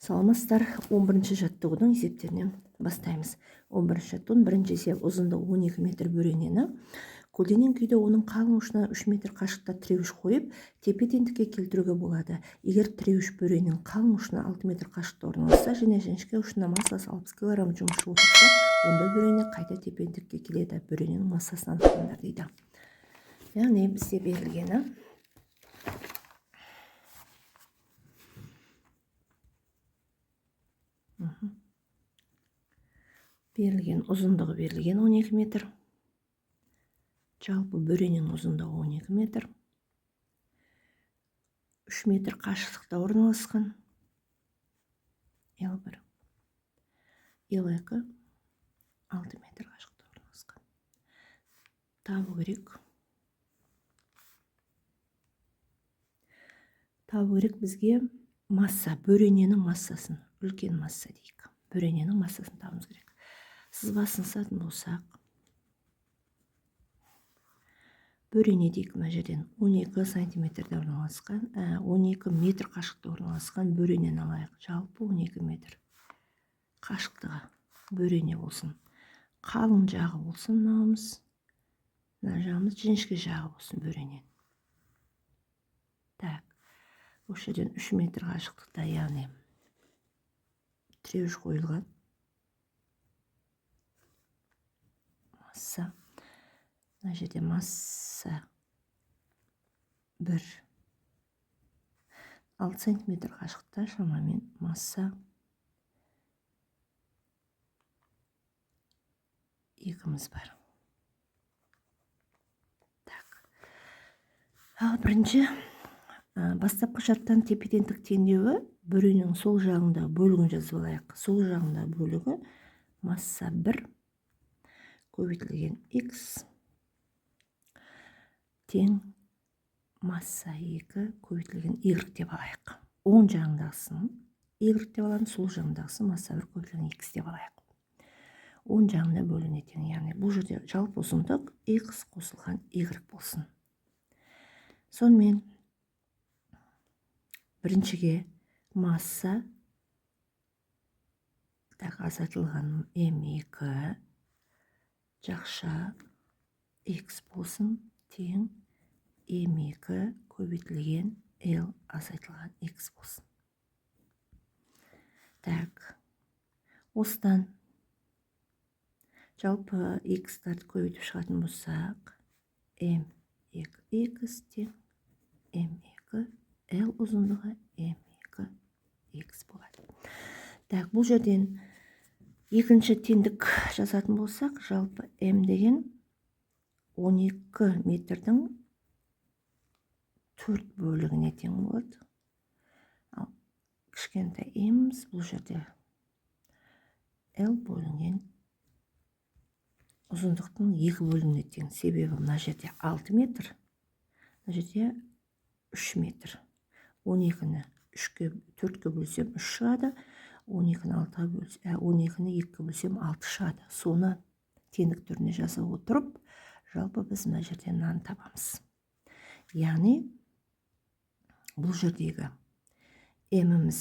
Саламатсыздар. 11 жаттығудың есептерінен бастаймыз. 11 жаттығудың бірінші есеп ұзындығы 12 метр бөренені көлденең күйде оның қалың ұшынан 3 метр қашықта тіреуіш қойып, тепе-теңдікке келтіруге болады. Егер тіреуіш бөрененің қалың ұшына 6 метр қашықта орналасса және жіңішке ұшына массасы 60 кг жұмысшы отырса, онда бөрене қайта тепе-теңдікке келеді. Бөрененің массасын анықтаңдар дейді. Яғни бізде берілгені берілген ұзындығы берілген 12 метр. Жалпы бөрененің ұзындығы 12 метр. 3 метр қашықтықта орналасқан. L1. L2 6 метр қашықтықта орналасқан. Табу керек. Табу керек бізге масса, бөрененің массасын, үлкен масса дейік. Бөрененің массасын табуымыз керек. Сызбасын сызатын болсақ, бөрене дейік, мына жерден 12 сантиметрде орналасқан, 12 метр қашықтықта орналасқан бөренені алайық. Жалпы 12 метр қашықтығы бөрене болсын. Қалың жағы болсын мынауымыз, мына жағымыз жіңішке жағы болсын бөрененің. Так, осы жерден 3 метр қашықтықта, яғни тіреуіш қойылған. Масса. Мына жерде масса 1. 6 сантиметр қашықтықта шамамен масса 2-міз бар. Так. Ал бірінші бастапқы шарттан тепе-теңдік теңдеуі бөрененің сол жағындағы бөлігін жазып алайық. Сол жағындағы бөлігі масса 1 көбейтілген x тең масса 2 көбейтілген y деп алайық. Оң жағындағысын y деп аламыз, сол жағындағысын масса 1 көбейтілген x деп алайық. Оң жағында бөлігіне тең, яғни бұл жерде жалпы ұзындық x қосылған y болсын. Сонымен біріншіге масса так азайтылған m2 жақша x болсын тең m2 көбейтілген l азайтылған x болсын. Так, осыдан жалпы x-тарды көбейтіп шығатын болсақ, m2 x тең m2 l ұзындығы m2 x болады. Так, бұл жерден екінші теңдік жазатын болсақ, жалпы m деген 12 метрдің 4 бөлігіне тең болады. Ал кішкентай m-іміз бұл жерде l бөлінген ұзындықтың 2 бөлігіне тең. Себебі мына жерде 6 метр, мына жерде 3 метр. 12-ні 3-ке, 4-ке бөлсем 3 шығады. 12-ні 6-ға бөлсем, 12-ні 2-ге бөлсем 6 шығады. Соны теңдік түріне жаза отырып, жалпы біз мына жерден мынаны табамыз. Яғни бұл жердегі m-іміз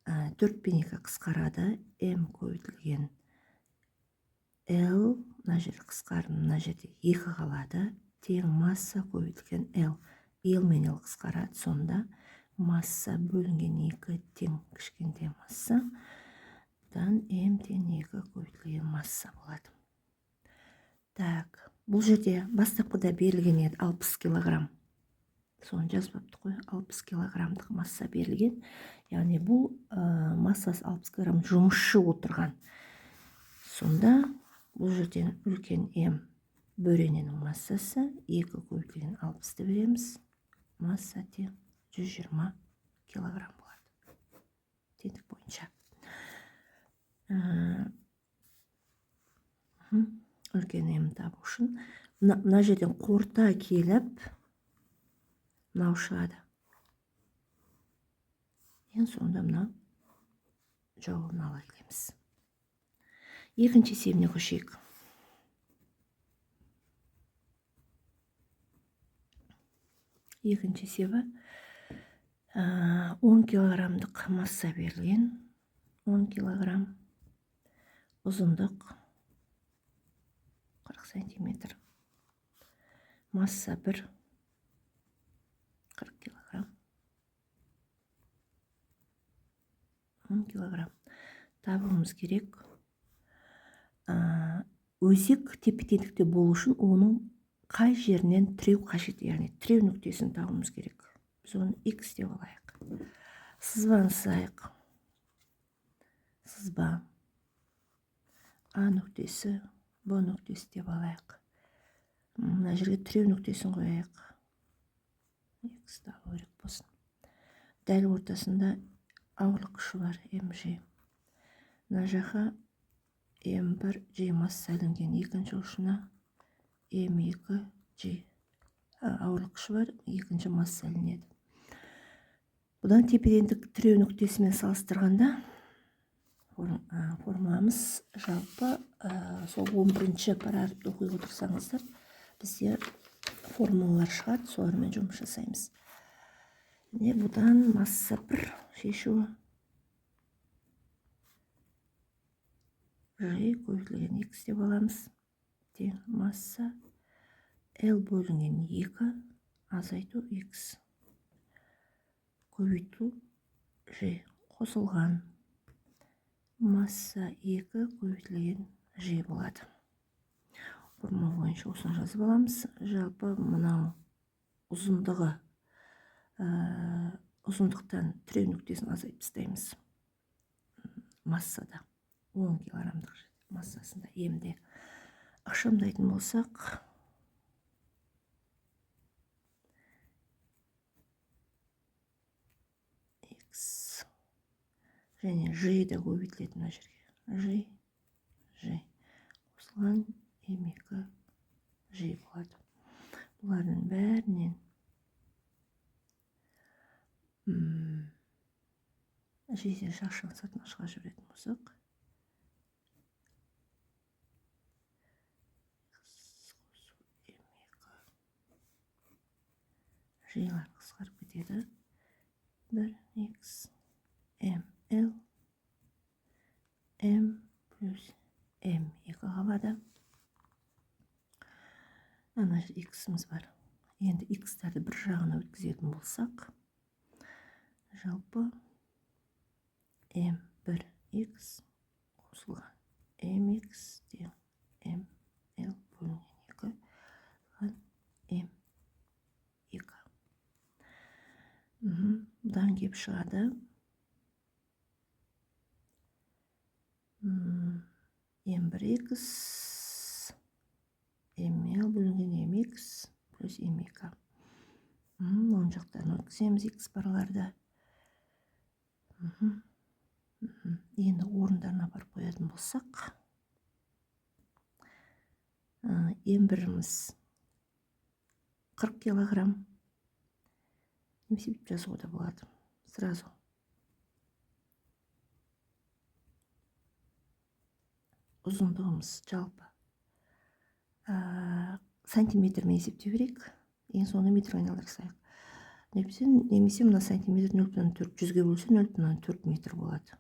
4 пен 2 қысқарады. M көбейтілген L, мына жерде қысқарды, мына жерде 2 қалады. Тең масса көбейтілген L. L мен L қысқарады. Сонда масса бөлінген 2 тең кішкентай масса. Бұдан M тең 2 көбейтілген масса болады. Так, бұл жерде бастапқыда берілген еді 60 килограмм. Соны жазбапты қой, 60 килограммдық масса берілген. Яғни бұл массасы 60 килограмм жұмысшы отырған. Сонда бұл жерден үлкен М бөрененің массасы 2 көбейтілген 60-ты береміз. Масса тең 120 килограмм болады. Теңдік бойынша. Үлкен М табу үшін мына жерден қорыта келіп мынау шығады. Ең соңында мына жауабын ала келеміз. Екінші есебіне көшейік. Екінші есебі 10 килограммдық масса берілген. 10 килограмм, ұзындық 40 сантиметр, масса 1 40 килограмм, 10 килограмм. Табуымыз керек. Өзек тепе-теңдікте болу үшін оның қай жерінен тіреу қажет, яғни тіреу нүктесін табуымыз керек. Біз оны x деп алайық. Сызбаны сызайық. Сызба А нүктесі, Б нүктесі деп алайық. Мына жерге тіреу нүктесін қояйық. X табу керек болсын. Дәл ортасында ауырлық күші бар, mg. Мына жаққа m1 g масса ілінген, екінші ұшына m2 g ауырлық күші бар, екінші масса ілінеді. Бұдан тепе-теңдік тіреу нүктесімен салыстырғанда формуламыз жалпы сол 11-ші параграфты оқи отырсаңыздар, бізде формулалар шығады, солармен жұмыс жасаймыз. Міне, бұдан масса 1 шешуі G көбейтілген X деп аламыз. Тең масса L бөлінген 2 азайту X көбейту G қосылған масса 2 көбейтілген G болады. Формула бойынша осыны жазып аламыз. Жалпы мынау ұзындығы, ұзындықтан тіреу нүктесін азайтып тастаймыз. Массада 10 килограммдық массасында емде ықшамдайтын болсақ, X және G де көбейтіледі мына жерге. G, G қосылған M2 G болады. Бұлардың бәрінен G-ден жақшаның сыртына шыға жіберетін болсақ, G-лар қысқарып кетеді. 1 X M L M плюс M2 қалады. Ана жерде X-іміз бар. Енді X-тарды бір жағына өткізетін болсақ, жалпы M1 X қосылған MX тең M L бөлінген 2 M 2. Бұдан кеп шығады. M1 X ML бөлінген MX плюс M2. Оң жақтан өткіземіз X барларды. Енді орындарына апарып қоятын болсақ, М1-іміз 40 килограмм. Немесе бүйтіп жазуға да болады. Сразу. Ұзындығымыз жалпы сантиметрмен есептеу керек. Ең соңында метрге айналдыра салайық. Немесе мына сантиметр 0,4 жүзге бөлсе 0,4 метр болады.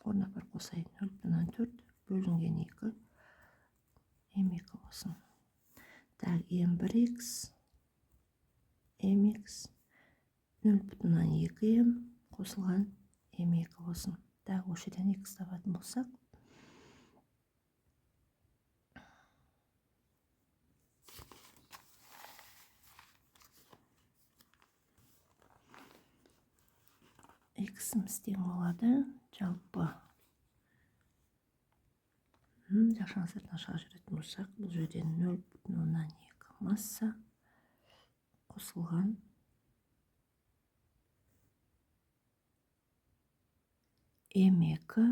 Орнына апарып қосайын. 0,4 бөлінген 2 М2 болсын. Так, М1 X MX 0,2 М қосылған М2 болсын. Так, осы жерден X табатын болсақ, X-іміз тең болады. Жалпы жақшаның сыртына шыға жүретін болсақ, бұл жерден 0,2 масса қосылған М2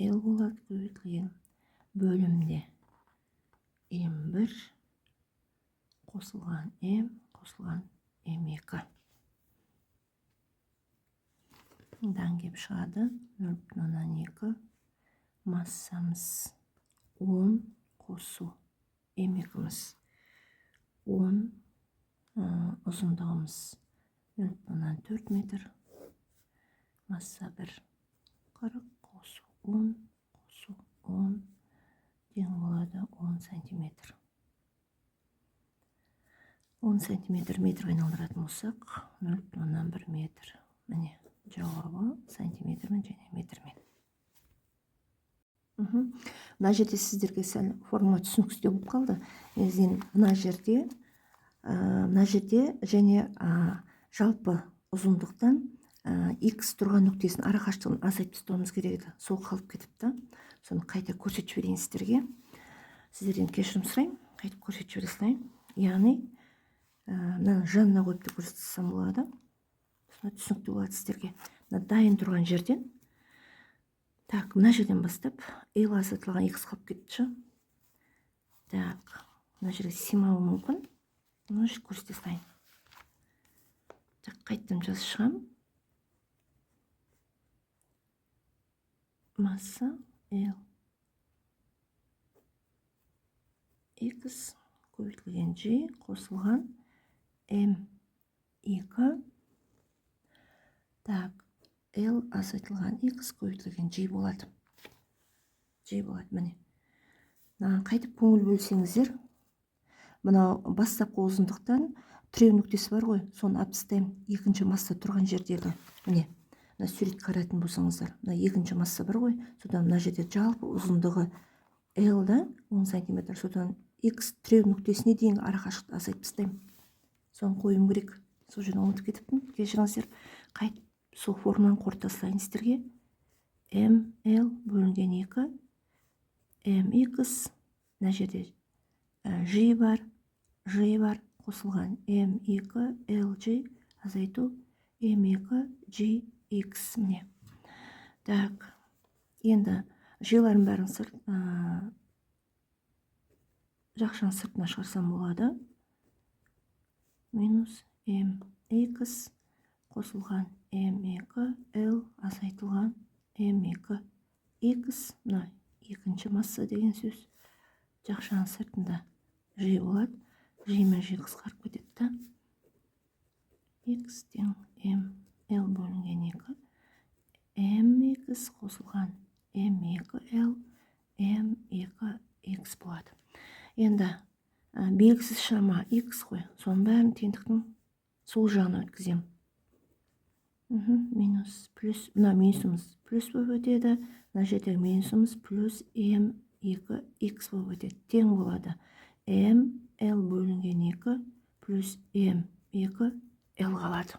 L болады көбейтілген бөлімде М1 қосылған М қосылған М2. Дан кеп шығады 0,2 массамыз 10 қосу М2-міз 10, ұзындығымыз 0,4 метр Масса 1 40 қосу 10 қосу 10 тең болады 10 сантиметр. 10 сантиметр метрге айналдыратын болсақ, 0,1 метр. Міне, жауабы сантиметрмен және метрмен. Мына жерде сіздерге сәл формула түсініксіздеу болып қалды. Негізінен мына жерде және жалпы ұзындықтан x тұрған нүктесінің арақашықтығын азайтып тастауымыз керек еді. Сол қалып кетіпті. Соны қайта көрсетіп жіберейін сіздерге. Сіздерден кешірім сұраймын, қайтып көрсетіп жібере салайын. Яғни мынаны жанына қойып та көрсете салсам болады. Сонда түсінікті болады сіздерге. Мына дайын тұрған жерден, так, мына жерден бастап L азайтылған x қалып кетті. Так, мына жерге сыймауы мүмкін. Мына жерге көрсете салайын. Так, қайтадан жазып шығамын. Масса L X көбейтілген G қосылған M2. Так, L азайтылған X көбейтілген G болады. G болады, міне. Мынаған қайтып көңіл бөлсеңіздер, мынау бастапқы ұзындықтан тіреу нүктесі бар ғой, соны алып тастаймын. Екінші масса тұрған жердегі, міне, мына суретке қарайтын болсаңыздар, мына екінші масса бар ғой, содан мына жерде жалпы ұзындығы L да 10 сантиметр, содан X тіреу нүктесіне дейінгі арақашықтықты азайтып тастаймын. Соны қоюым керек. Сол жерден ұмытып кетіппін, кешіріңіздер. Қайтып сол формуланы қорыта салайын сіздерге. M L бөлінген 2 M X, мына жерде G бар, G бар, қосылған M2 L G азайту M2 G X, міне. Так, енді G-лардың бәрін жақшаның сыртына шығарсам болады. Минус M X қосылған M2 L азайтылған M2 X, мына екінші масса деген сөз. Жақшаның сыртында G болады. G мен G қысқарып кетеді да. X тең M L бөлінген 2 M X қосылған M2 L M2 X болады. Енді белгісіз шама X қой, соның бәрін теңдіктің сол жағына өткіземін. Минус плюс, мына минусымыз плюс болып өтеді, мына жердегі минусымыз плюс M2 X болып өтеді. Тең болады M L бөлінген 2 плюс M2 L қалады.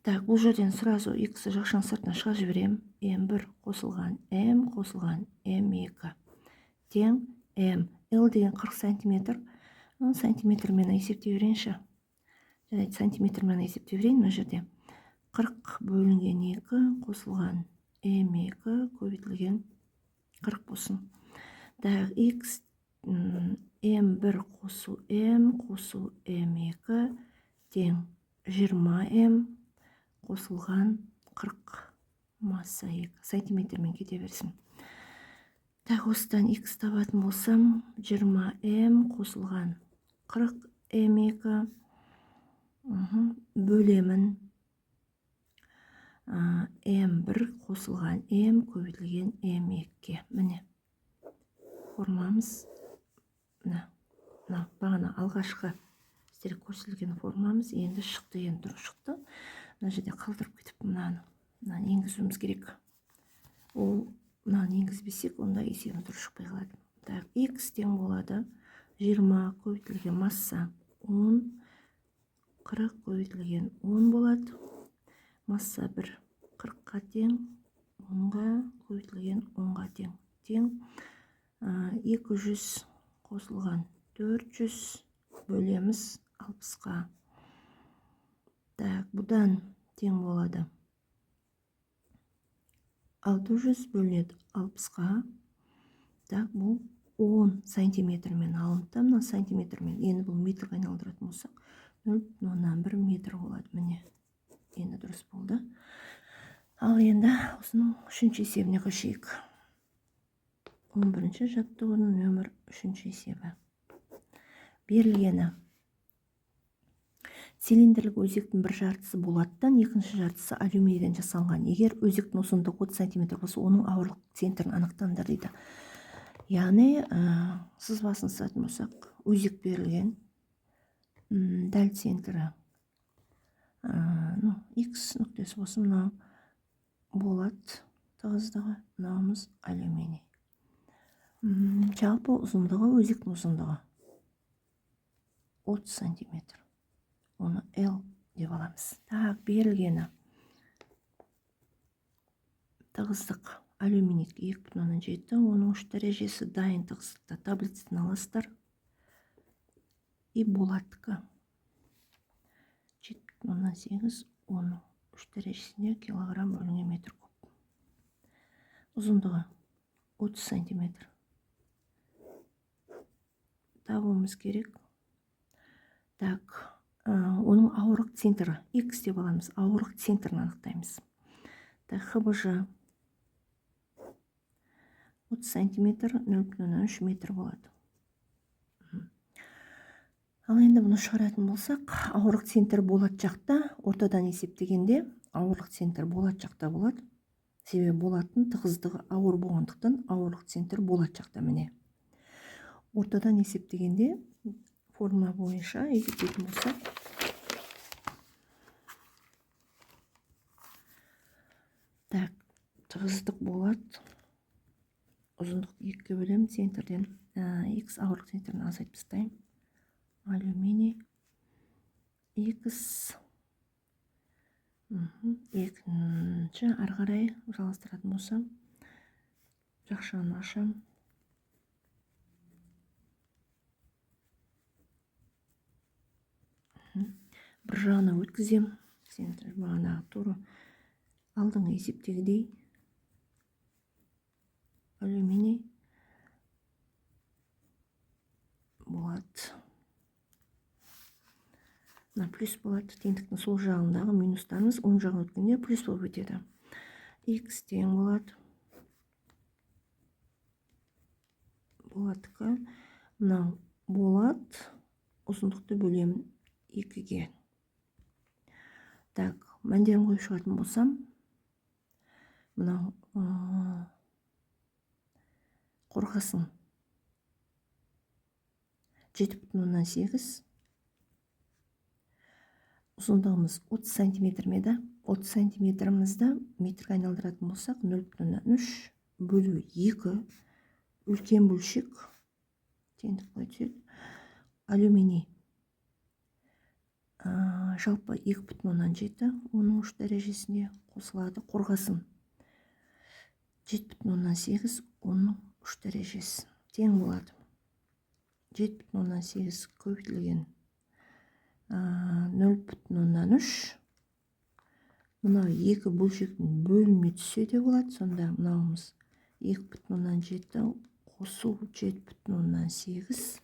Так, бұл жерден сразу X жақшаның сыртына шыға жіберемін. M1 қосылған M қосылған M2 тең M. L деген 40 сантиметр. Сантиметрмен есептей берейінші. Жарайды, сантиметрмен есептей берейін мына жерде. 40 бөлінген 2 қосылған M2 көбейтілген 40 болсын. Так, X M1 қосу M қосу M2 тең 20 M қосылған 40 масса 2 сантиметрмен кете берсін. Так, осыдан X табатын болсам, 20 M қосылған 40 M2 бөлемін M1 қосылған M көбейтілген M2-ге. Міне, формамыз мына бағана алғашқы сіздерге көрсетілген формамыз енді шықты, енді дұрыс шықты. Мына жерде қалдырып кетіп мынаны енгізуіміз керек. Ол мынаны енгізбесек, онда есебіміз дұрыс шықпай қалады. Так, X тең болады 20 көбейтілген масса 10, 40 көбейтілген 10 болады. Масса 1 40-қа тең, 10-ға көбейтілген 10-ға тең. Тең 200 қосылған 400 бөлеміз 60-қа. Так, бұдан тең болады 600 бөлінеді 60-қа. Так, бұл 10 сантиметрмен алынды. Мына сантиметрмен. Енді бұл метрге айналдыратын болсақ, 0,1 метр болады. Міне, енді дұрыс болды. Ал енді осының үшінші есебіне көшейік. 11-ші жаттығудың нөмір 3-ші есебі. Берілгені Цилиндрлік өзектің бір жартысы болаттан, екінші жартысы алюминийден жасалған. Егер өзектің ұзындығы 30 сантиметр болса, оның ауырлық центрін анықтаңдар дейді. Яғни, сызбасын сызатын болсақ, өзек берілген, дәл центрі, X нүктесі болсын, мынау болат тығыздығы, мынауымыз алюминий. Жалпы ұзындығы, өзектің ұзындығы 30 сантиметр. Оны L деп аламыз. Так, берілгені тығыздық алюминий 2,7, оның 3 дәрежесі дайын тығыздықта таблицадан аласыздар. И болаттікі 7,8, оның 3 дәрежесінде килограмм бөлінген метр куб. Ұзындығы 30 сантиметр. Табуымыз керек. Так, оның ауырлық центрі X деп аламыз. Ауырлық центрін анықтаймыз. Так, ХБЖ 30 сантиметр 0,3 метр болады. Ал енді бұны шығаратын болсақ, ауырлық центр болат жақта, ортадан есептегенде ауырлық центр болат жақта болады. Себебі болаттың тығыздығы ауыр болғандықтан ауырлық центр болат жақта міне. Ортадан есептегенде форма бойынша есептейтін болсақ, так, тығыздық болады. Ұзындық 2-ге бөлемін, центрден, X ауырлық центрін азайтып тастаймын. Алюминий X, екінші ары қарай жалғастыратын болсам, жақшаны ашамын. Бір жағына өткіземін. Центр бағанағы тура алдыңғы есептегідей алюминий болады. Мына плюс болады. Теңдіктің сол жағындағы минустарымыз оң жағына өткенде плюс болып өтеді. X тең болады. Болаттікі мынау болат ұзындықты бөлемін 2-ге. Так, мәндерін қойып шығатын болсам, мынау қорғасын 7,8, ұзындығымыз 30 сантиметр ме еді? 30 сантиметрімізді метрге айналдыратын болсақ, 0,3 бөлу 2 үлкен бөлшек теңдік былай түседі. Алюминий жалпы 2,7, оның 3 дәрежесінде қосылады. Қорғасын 7,8, оның 3 дәрежесі тең болады. 7,8 көбейтілген 0,3, мынау екі бөлшектің бөліме түссе де болады. Сонда мынауымыз 2,7 қосу 7,8,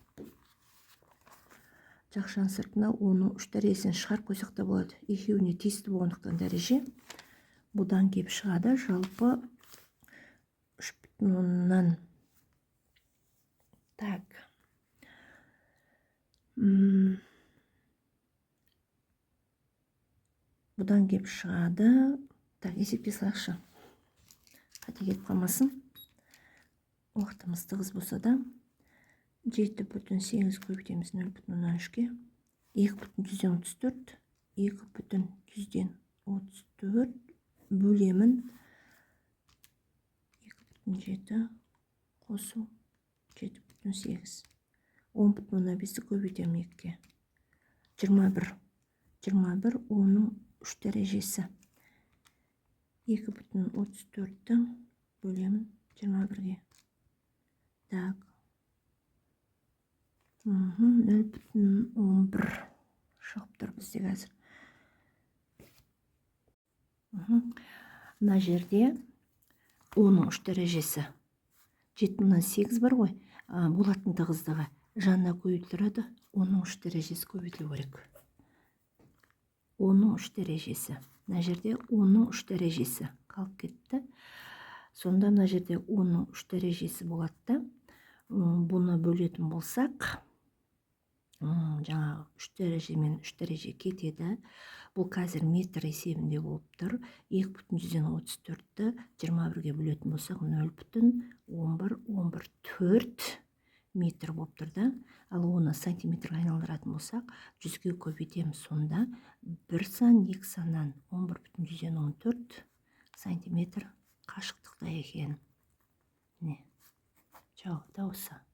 жақшаның сыртына оның 3 дәрежесін шығарып қойсақ та болады. Екеуіне тиісті болғандықтан дәреже бұдан кеп шығады. Жалпы 3,10. Так. Бұдан кеп шығады. Так, есептей салайықшы. Қате кетіп қалмасын. Уақытымыз тығыз болса да. 7,8 көбейтеміз 0,3-ке. 2,134, 2,134 бөлемін 2,7 қосу 7,8. 10,5-ті көбейтемін 2-ге. 21. 21 оның 3 дәрежесі. 2,34-ті бөлемін 21-ге. Так. 0,11 шығып тұр бізде қазір. Мына жерде оның 3 дәрежесі. 7,8 бар ғой. Болаттың тығыздығы жанына көбейтіледі. Оның 3 дәрежесі көбейтілу керек. Оның 3 дәрежесі. Мына жерде оның 3 дәрежесі қалып кетті. Сонда мына жерде оның 3 дәрежесі болады да. Бұны бөлетін болсақ, Жаңағы үш дәреже мен үш дәреже кетеді. Бұл қазір метр есебінде болып тұр. 2,34-ті 21-ге бөлетін болсақ, 0,111 4 метр болып тұр да. Ал оны сантиметрге айналдыратын болсақ, 100-ге көбейтеміз. Сонда бір сан, екі саннан 11,14 сантиметр қашықтықта екен. Міне, жауап та осы.